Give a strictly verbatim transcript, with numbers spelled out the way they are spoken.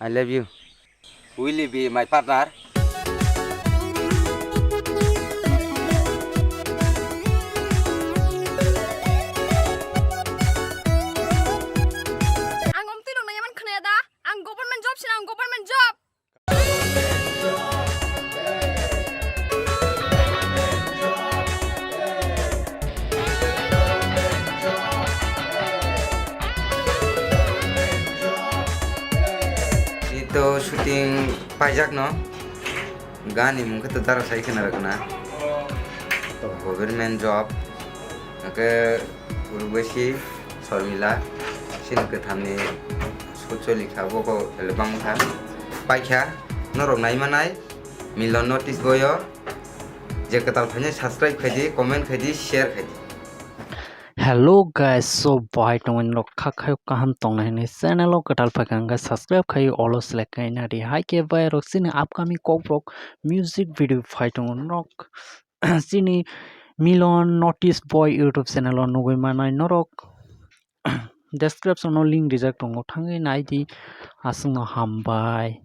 I love you. Will you be my partner? Ang omtwi rok naiman khwnaya da? Ang government job sina, ang government job. Ito shooting paijak no. Gani mung khe to dara sai khna rwkna. Government job. Hwnkhe Urwesi Sormila, chini kwthamni sucholi kha, bo kok album kha. Paikha, norok naimanai, Milon Notice Boy o, je kwtal phainai subscribe khaidi, comment khaidi, share khaidi. Hello guys, so bahai tongmani rok kha khayo kaham tongnai hinwi channel o kwtal phaikha hwnkhe subscribe khai all o select khai nadi. Hai khe bai rok chini upcoming kok rok music video phai tongo norok chini Milon Notice Boy YouTube channel o nugwi manai norok. Description o link rijak tongo, thangwi naidi. Aswkno hambai.